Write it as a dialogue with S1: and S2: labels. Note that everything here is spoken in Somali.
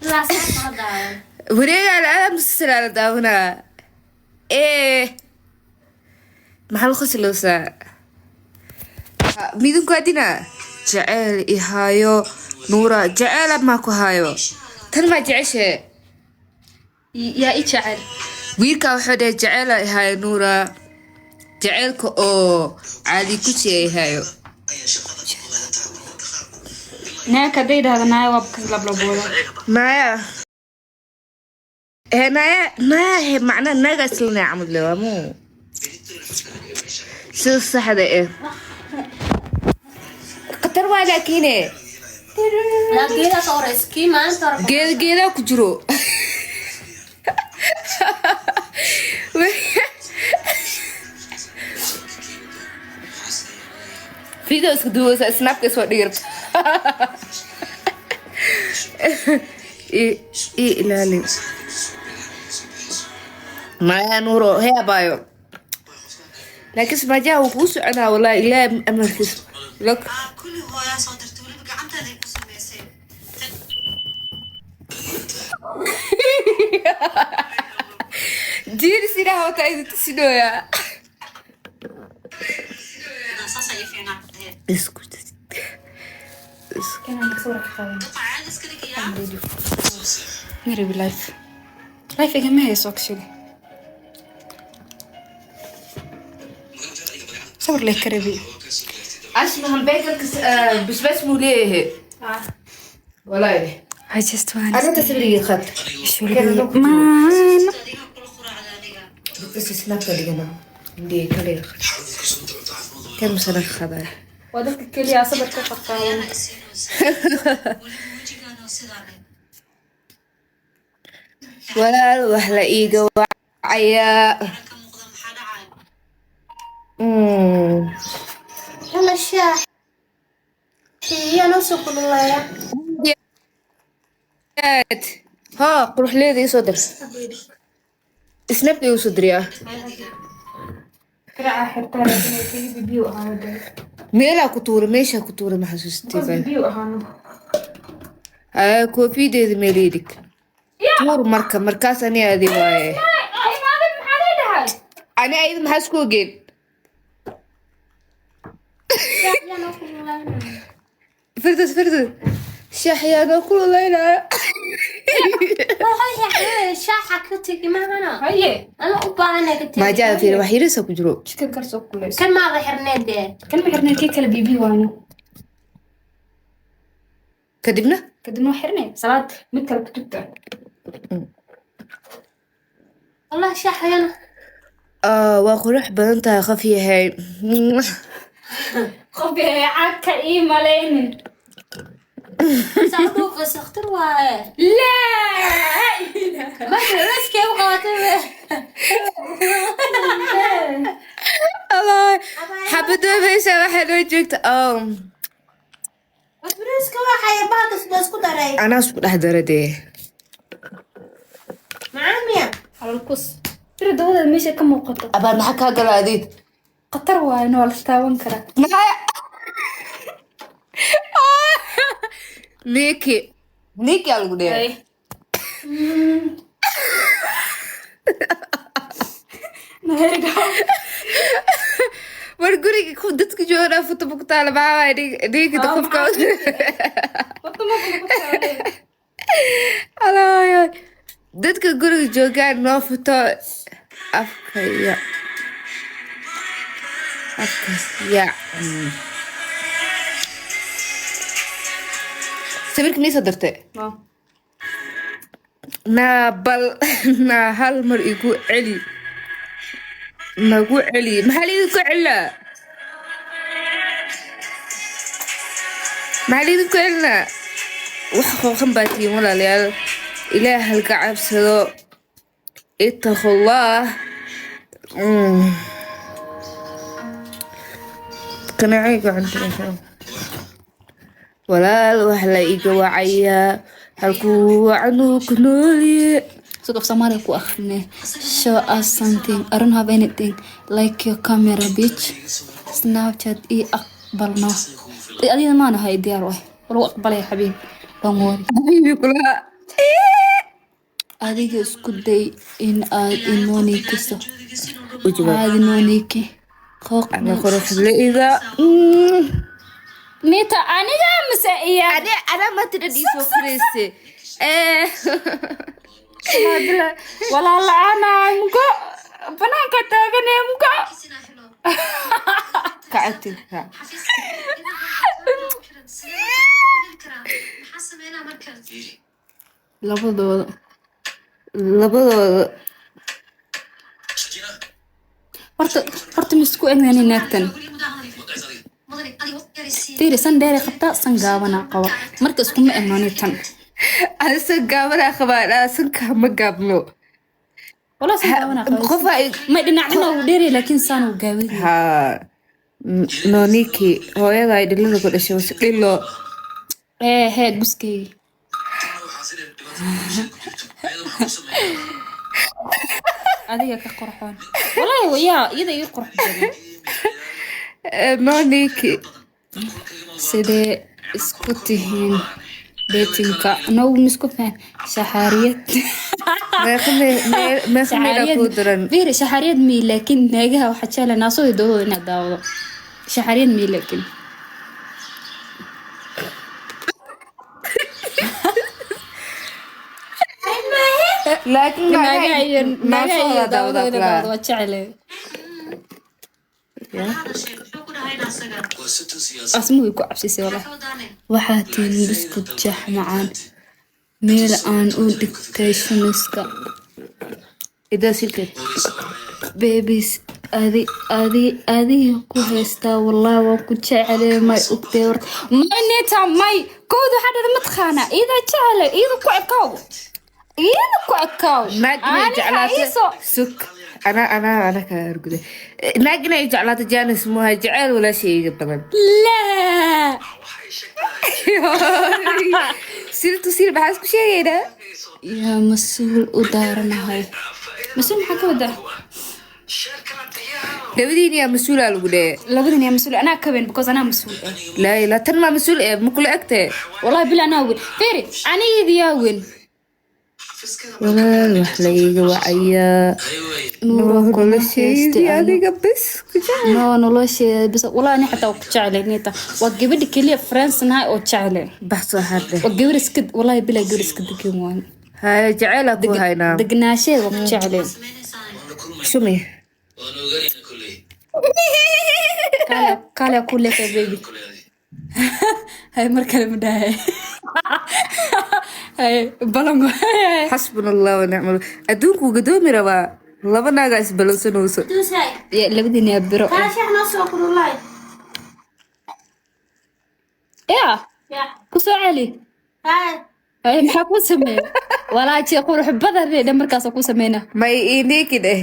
S1: Ilaa saa kala daawan.
S2: Wareegaa la aadaa, musalsalaa la daawanaa. Ee, maxaa la qosloosaa? Midinku adina jeceel ihaayo Nuura, jeceela maa ku haayo? Tan maa jeceshe?
S3: Yaa i jecel?
S2: Wiilkaa wuxuu dhahay jeceela ihaayo Nuura, jeceelka oo caadi kusi ay ihaayo.
S3: Naaka hadday dhahda naaya, waaba ka lablabooda.
S2: Naya he, naya, naya he, macnaa naga islanaya camal le waa muu sida saxda eh khatar waa, laakiine
S1: Laa geedaa ka horeysa kii maalinta hore.
S2: Geeda geedaa ku jiro. Video iska duubeysa, snapka soo dhigirta i ilaali. Maya Nuuro, hee abaayo, laakiin smaajaha wuu kuu soconaa, wallahi ilaahi amarkiis. Look.
S4: Kulli hooyaa soo dirtay, weliba gacanteeday ku samaysay.
S2: Jiiris ilaah wata idin tusinooyaa.
S4: Saas ayay fiicnaa.
S2: Isku
S3: Inaan sawir ka qaadan.
S4: Duqa caadi iska dhigayaa.
S3: Marabi life life igama hayso actually. Sawir leh ka rabi.
S2: Asma, hamburgerka basbaas muu leeyahay walaahi?
S3: I just want
S2: Arinta sawirigii qad.
S3: Man.
S4: Adiga kula quraacda adiga.
S2: Bas snapka dhigana indhihi kaliya qad kan masana qadaa.
S3: Waa dadka keliya sawir ka qaadan.
S4: Ayaana isiinaysa. Weliba wejigaan oo sidaa leh.
S2: Walaal, wax la iiga wacayaa.
S4: Maxaa ka muuqda? Maxaa dhacaya?
S1: Yalla shaax. Yaa noo soo kululeeya.
S2: Aad ha quruxleeda ii soo dir, snapka igu soo diriyaa.
S3: Diraca xirtaa laakiin keli bibiyu ahaa dee.
S2: Meelaa ku tuuray, meeshaa ku tuuray, ma xasuustay baa.
S3: Bibiyu ahaano.
S2: Koofiyadeeda meel ii dhig, tuur marka markaas ani adi waaye.
S3: Imaadin, maxaa leedahay?
S2: Ani ayada maxaa isku ogeen?
S1: Shaax yaa noo kululeynaya.
S2: Firdas, Firdas, shaax yaa noo kululaynaayo.
S1: Waxay shaaxa ka tegi maahana.
S3: Haye.
S1: Ana u baahanay ka tegi.
S2: Maajada fiir, wax yariisa ku jiro.
S3: Jidkan kar soo kuleyso.
S1: Kan maada xirneed dee.
S3: Kan ma xirnay, kii kale bibiyu waano.
S2: Kadibna?
S3: Kadibna waa xirnay salaad mid kale ku tugta.
S1: Wallah shaax yana.
S2: Waa qurux badan tahay, qof yahay.
S3: Qof cagka ii malaynin.
S1: Saaduuqa sakhtar waaye.
S3: Laa.
S1: Marka raskee u qabatay.
S2: Allah, xabadda meesha waxaa noo joogta.
S1: Bariiska waxay bahalka sida isku daray.
S2: Anaa isku dhex dara dee.
S1: Macaan miya?
S3: Calalkus biri dawadeed meesha ka muuqato.
S2: Abaa, maxaa kaa gala adiid?
S3: Khatar waaye, waa la taaban karaa.
S2: Maxaa niki niki aa lagu dheeray? War guriga ku dadka joognaa futa ku taala, maxaa waay dhigida qofka? Alaaya, dadka guriga joogaan noo futo afka ya afka ya. Sawirka miisoo dirtay? Naa bal naa hal mar igu celi, nagu celi. Maxaa liidinku celinaa? Maxaa liidinku celinaa? Wax qooqan baa tihiin walaalayaal. Ilaah halka cabsado, ittaqullah. Qanacay gacanta. Walaal, wax la iga wacayaa, halkuu wacanuu ku noolye.
S3: Sug, af Soomaaliga ku akhrine. Show us something. I don't have anything like your camera, bitch. Snapchat ii aqbalno. Adiga maana hay diyaar waay. Waa lagu aqbalaya xabiib. Don't worry.
S2: Xabiibi kulaha.
S3: Adiga isku day in aad inoo niikiso.
S2: U jawaab.
S3: Caadi noo niiki. Qooq.
S2: Ana quruxleyda.
S3: Nita, aniga mise iya?
S2: Ane anaa maanta dhan iisoo korayse.
S3: Walaal la-aan mugo banaanka taagan ee mugo.
S2: Kacabti.
S3: Labadooda.
S2: Labadooda.
S3: Horta ma isku egnaani naagtan. Fiiri, san dheeray qabtaa, san gaabanaa qaba. Marka iskuma egnaani tan.
S2: Ani san gaabanaa qabaa, sanka ma gaabno.
S3: Walaa san gaabanaa qaba.
S2: Qofa
S3: May dhinac dhinac uu dheeray, laakiin saan uu gaaban yahay.
S2: Haa, nooniki hooyada ay dhilada ku dhashay wase dhilo.
S3: Ee hee, guskeygi. Adiga ka qurxoon. Walaahi yaa iyada ii qurux badan.
S2: Nooniki.
S3: Sidee isku tihiin datingka? Anagu ma isku fahan. Shaxaariyad.
S2: Meeqa meelaa kuu daran?
S3: Fiiri, shaxaariyad mii, laakiin naagaha waxaa jecla naasooda dawdooda inaad daawado. Shaxaariyad mii laakiin.
S2: Laakiin
S3: Naagaha iyo naagaha iyo
S2: naasooda
S3: daawado
S2: daawada
S3: inaad daawado waa jecele. Asma way ku cabsisay walaa. Waxaa tihiin buskud jeex macaan. Meel aan u dhigtay shumiska.
S2: Idaa silkeed.
S3: Babies, adi adi adiga ku haystaa, wallahi waa ku jecele, may ogtay horta. May Nita, may kowda waxaa dhada mataqaanaa iyada jecele, iyada ku ekaaw, iyada ku ekaaw.
S2: Naag inay
S3: Aniga
S2: jeclaato
S3: iisoo
S2: sug, anaa kaa arguday. Naag inay jeclaato jaanis muha jeceel walaashay iga badan.
S3: Laa.
S2: Siltu sil maxaa isku sheegaynaa?
S3: Yaa mas-uul u daaranahay? Mas-uul maxaa ka wadaa?
S2: Labadiin yaa mas-uulaa lagu dhee.
S3: Labadan yaa mas-uul? Anaa ka weyn because anaa mas-uul ah.
S2: Laa ilaa tan maa mas-uul ee ma kula egtee?
S3: Wallahi bil anaa weyn. Fiiri, anigeeda yaa weyn.
S2: Walaal, wax la iiga wacayaa.
S3: Nuuro kuma
S2: Noloshaydii
S3: haysta.
S2: Adiga bes ku jecel.
S3: No, nolosheeda bis wallahi ani xataa waa ku jeclay Nita. Waa gabadha keliya friends nahay oo jeclay.
S2: Bax soo hadhe.
S3: Waa gabar iska, wallahi bilaa, gabar iska degan waan.
S2: Haya, jaceelaa ku haynaa.
S3: Degnaasheeda waa ku jeclay.
S2: Shumi.
S3: Kaale kaale ku leefa baby. Hay, mar kale ma dhahay. Hay balango.
S2: Xasbuna allah wa nicmal. Adduunku wuu gadoomi rabaa, laba naagaa isbalansanayso.
S1: Duusay.
S3: Ya labadiina yaa biro.
S1: Kaa shax noo soo kululay.
S3: Ya
S1: Ya.
S3: ku soo celi.
S1: Haa.
S3: Hay, maxaa ku sameeya? Walaaji qurux badan dhan markaas ku sameynaa.
S2: May iniki dheh.